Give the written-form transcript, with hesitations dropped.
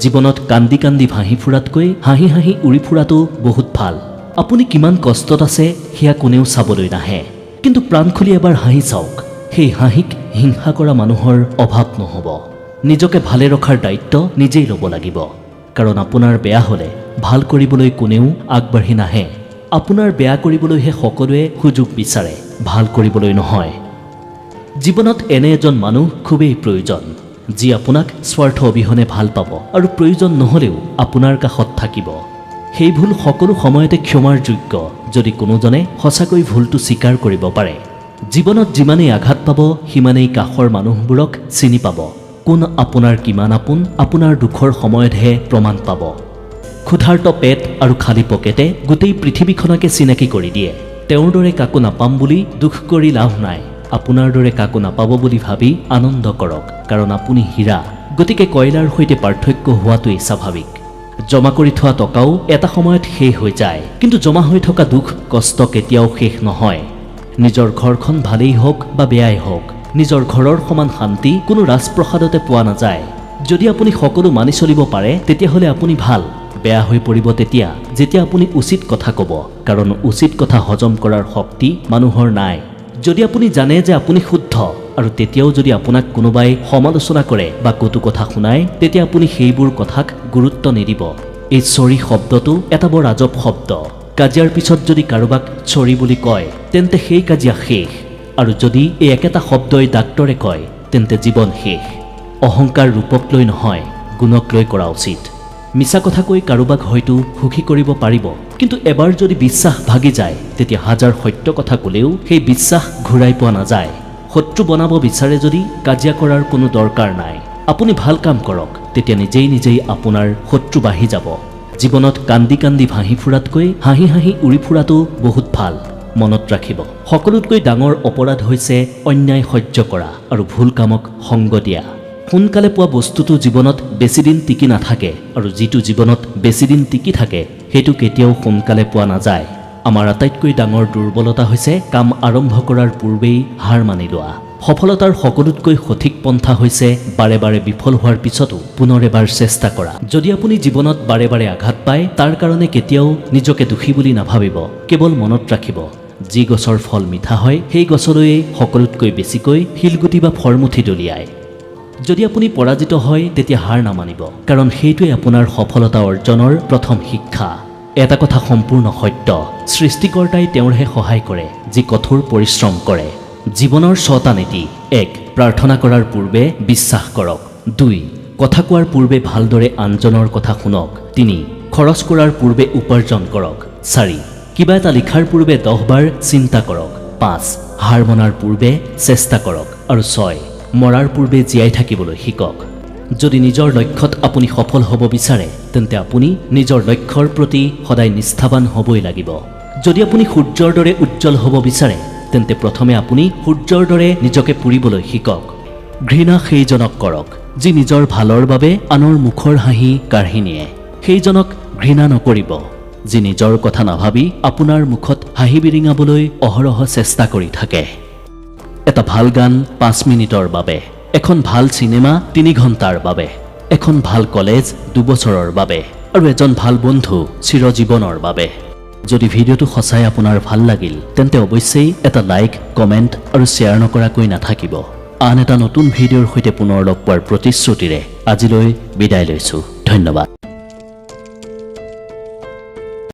জীৱনত কান্দি কান্দি ভাঁহি ফুৰাতকৈ হাঁহি হাঁহি উৰি ফুৰাটো বহুত ভাল। আপুনি কিমান কষ্টত আছে সেয়া কোনেও চাবলৈ নাহে, কিন্তু প্ৰাণ খুলি এবাৰ হাঁহি চাওক। সেই হাঁহিক হিংসা কৰা মানুহৰ অভাৱ নহ'ব। নিজকে ভালে ৰখাৰ দায়িত্ব নিজেই ল'ব লাগিব, কাৰণ আপোনাৰ বেয়া হ'লে ভাল কৰিবলৈ কোনেও আগবাঢ়ি নাহে। আপোনাৰ বেয়া কৰিবলৈহে সকলোৱে সুযোগ বিচাৰে, ভাল কৰিবলৈ নহয়। জীৱনত এনে এজন মানুহ খুবেই প্ৰয়োজন, যি আপোনাক স্বাৰ্থ অবিহনে ভাল পাব আৰু প্ৰয়োজন নহ'লেও আপোনাৰ কাষত থাকিব। সেই ভুল সকলো সময়তে ক্ষমাৰ যোগ্য, যদি কোনোজনে সঁচাকৈ ভুলটো স্বীকাৰ কৰিব পাৰে। জীৱনত যিমানেই আঘাত পাব, সিমানেই কাষৰ মানুহবোৰক চিনি পাব। কোন আপোনাৰ কিমান আপোন, আপোনাৰ দুখৰ সময়তহে প্ৰমাণ পাব। ক্ষুধাৰ্ত পেট আৰু খালী পকেটে গোটেই পৃথিৱীখনকে চিনাকি কৰি দিয়ে। তেওঁৰ দৰে কাকো নাপাম বুলি দুখ কৰি লাভ নাই, আপোনাৰ দৰে কাকো নাপাব বুলি ভাবি আনন্দ কৰক, কাৰণ আপুনি হীৰা। গতিকে কয়লাৰ সৈতে পাৰ্থক্য হোৱাটোৱেই স্বাভাৱিক। জমা কৰি থোৱা টকাও এটা সময়ত শেষ হৈ যায়, কিন্তু জমা হৈ থকা দুখ কষ্ট কেতিয়াও শেষ নহয়। নিজৰ ঘৰখন ভালেই হওক বা বেয়াই হওক, নিজৰ ঘৰৰ সমান শান্তি কোনো ৰাজপ্ৰসাদতে পোৱা নাযায়। যদি আপুনি সকলো মানি চলিব পাৰে, তেতিয়াহ'লে আপুনি ভাল। বেয়া হৈ পৰিব তেতিয়া, যেতিয়া আপুনি উচিত কথা ক'ব, কাৰণ উচিত কথা হজম কৰাৰ শক্তি মানুহৰ নাই। যদি আপুনি জানে যে আপুনি শুদ্ধ, আৰু তেতিয়াও যদি আপোনাক কোনোবাই সমালোচনা কৰে বা কটু কথা শুনায়, তেতিয়া আপুনি সেইবোৰ কথাক গুৰুত্ব নিদিব। এই চৰি শব্দটো এটা বৰ আজব শব্দ। কাজিয়াৰ পিছত যদি কাৰোবাক চৰি বুলি কয়, তেন্তে সেই কাজিয়া শেষ, আৰু যদি এই একেটা শব্দই ডাক্তৰে কয়, তেন্তে জীৱন শেষ। অহংকাৰ ৰূপক লৈ নহয়, গুণক লৈ কৰা উচিত। মিছা কথা কৈ কাৰোবাক হয়তো সুখী কৰিব পাৰিব, কিন্তু এবাৰ যদি বিশ্বাস ভাগি যায়, তেতিয়া হাজাৰ সত্য কথা ক'লেও সেই বিশ্বাস ঘূৰাই পোৱা নাযায়। শত্ৰু বনাব বিচাৰে যদি কাজিয়া কৰাৰ কোনো দৰকাৰ নাই। আপুনি ভাল কাম কৰক, তেতিয়া নিজেই নিজেই আপোনাৰ শত্ৰু বাঢ়ি যাব। জীৱনত কান্দি কান্দি ভাঁহি ফুৰাতকৈ হাঁহি হাঁহি উৰি ফুৰাটো বহুত ভাল। মনত ৰাখিব, সকলোতকৈ ডাঙৰ অপৰাধ হৈছে অন্যায় সহ্য কৰা আৰু ভুল কামক সংগ দিয়া। সোনকালে পোৱা বস্তুটো জীৱনত বেছিদিন টিকি নাথাকে, আৰু যিটো জীৱনত বেছিদিন টিকি থাকে সেইটো কেতিয়াও সোনকালে পোৱা নাযায়। আমাৰ আটাইতকৈ ডাঙৰ দুৰ্বলতা হৈছে কাম আৰম্ভ কৰাৰ পূৰ্বেই হাৰ মানি লোৱা। সফলতাৰ সকলোতকৈ সঠিক পন্থা হৈছে বাৰে বাৰে বিফল হোৱাৰ পিছতো পুনৰ এবাৰ চেষ্টা কৰা। যদি আপুনি জীৱনত বাৰে বাৰে আঘাত পায়, তাৰ কাৰণে কেতিয়াও নিজকে দোষী বুলি নাভাবিব। কেৱল মনত ৰাখিব, যি গছৰ ফল মিঠা হয়, সেই গছলৈয়ে সকলোতকৈ বেছিকৈ শিলগুটি বা ফৰমুঠি দলিয়ায়। যদি আপুনি পৰাজিত হয়, তেতিয়া হাৰ নামানিব, কাৰণ সেইটোৱে আপোনাৰ সফলতা অৰ্জনৰ প্ৰথম শিক্ষা। এটা কথা সম্পূৰ্ণ সত্য, সৃষ্টিকৰ্তাই তেওঁৰহে সহায় কৰে যি কঠোৰ পৰিশ্ৰম কৰে। জীৱনৰ ছটা নীতি। 1, প্ৰাৰ্থনা কৰাৰ পূৰ্বে বিশ্বাস কৰক। 2, কথা কোৱাৰ পূৰ্বে ভালদৰে আনজনৰ কথা শুনক। 3, খৰচ কৰাৰ পূৰ্বে উপাৰ্জন কৰক। 4, কিবা এটা লিখাৰ পূৰ্বে 10 বাৰ চিন্তা কৰক। 5, হাৰ মনাৰ পূৰ্বে চেষ্টা কৰক। আৰু 6, মৰাৰ পূৰ্বে জীয়াই থাকিবলৈ শিকক। যদি নিজৰ লক্ষ্যত আপুনি সফল হ'ব বিচাৰে, তেন্তে আপুনি নিজৰ লক্ষ্যৰ প্ৰতি সদায় নিষ্ঠাবান হ'বই লাগিব। যদি আপুনি সূৰ্যৰ দৰে উজ্জ্বল হ'ব বিচাৰে, তেন্তে প্ৰথমে আপুনি সূৰ্যৰ দৰে নিজকে পুৰিবলৈ শিকক। ঘৃণা সেইজনক কৰক যি নিজৰ ভালৰ বাবে আনৰ মুখৰ হাঁহি কাঢ়ি নিয়ে। সেইজনক ঘৃণা নকৰিব যি নিজৰ কথা নাভাবি আপোনাৰ মুখত হাঁহি বিৰিঙাবলৈ অহৰহ চেষ্টা কৰি থাকে। এটা ভাল গান 5 মিনিটৰ বাবে, এখন ভাল চিনেমা 3 ঘণ্টাৰ বাবে, এখন ভাল কলেজ 2 বছৰৰ বাবে, আৰু এজন ভাল বন্ধু চিৰজীৱনৰ বাবে। যদি ভিডিঅ'টো সঁচাই আপোনাৰ ভাল লাগিল, তেন্তে অৱশ্যেই এটা লাইক, কমেণ্ট আৰু শ্বেয়াৰ নকৰাকৈ নাথাকিব। আন এটা নতুন ভিডিঅ'ৰ সৈতে পুনৰ লগ পোৱাৰ প্ৰতিশ্ৰুতিৰে আজিলৈ বিদায় লৈছোঁ। ধন্যবাদ।